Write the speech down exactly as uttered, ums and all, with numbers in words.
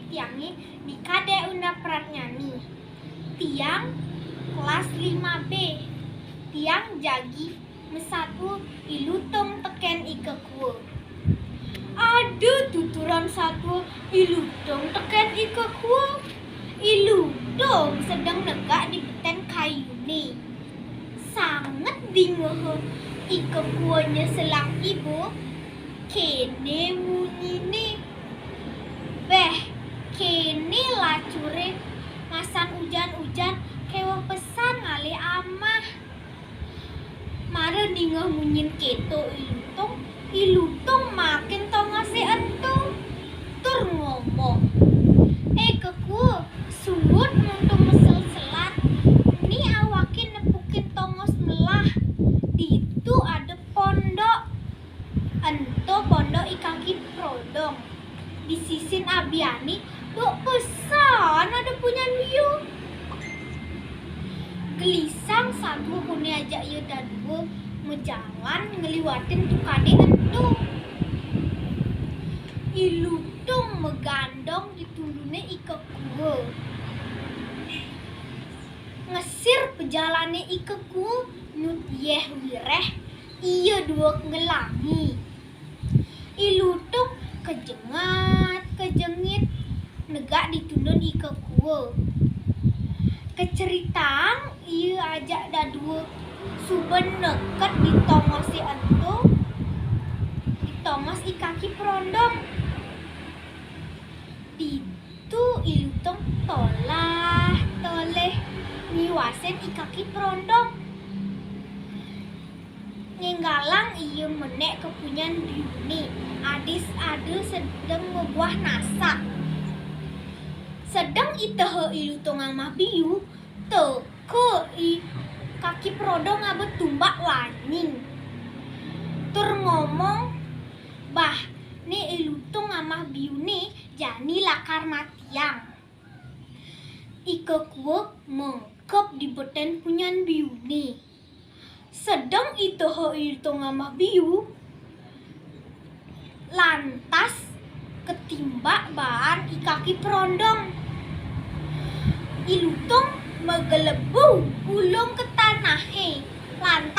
Tiangé di kadék undap pratnyani. Tiang kelas lima B. Tiang jagi masatua I Lutung tekén I Kekua. Ada tuturan satua I Lutung tekén I Kekua. I Lutung sedeng negak di betén kayuné. Sanget dingeha I Kekua nyeselang iba, kéné munyiné. Béh, kéné lacuré masan ujan-ujan, kéweh pesan ngalih amah. Mara ningeh munyin kéto I Lutung, I Lutung maakin tongosé ento, tur ngomong, "Eh, Kekua, suud muntu mesel selat, né awaké nepukin tongos melah. Ditu ada pondok. Ento pondok I Kaki Prodong. Di sisin abiané, duk pesan ada punyan biu." Gelisang satua koné ajak ia dadua majalan ngliwatin tukadé ento. I Lutung magandong di tulduné I Kekua. Ngesir pajalané I Kekua, nyut yéh wiréh, ia dua ngelangi. I Lutung kejengat, kejengit, negak di tundun I Kekua. Kaceritaang ia ajak dadua suba neked di tongosé ento, di tongos I Kaki Prodong. Ditu I Lutung tolah-tolih niwasin I Kaki Prodong. Ngénggalang ia menék ka punyan biuné, adis ada sedeng mabuah nasak. Sedeng iteha I Lutung amah biu, teka I Kaki Prodong ngaba tumbak lanying. Tur ngomong, "Bah, né I Lutung amah biuné jani lakar matiang." I Kekua mengkeb di betén punyan biuné. Sedeng iteha I Lutung amah biu, lantas katimbak baan I Kaki Prodong. I Lutung magelebu ulung ka tanahé, lantas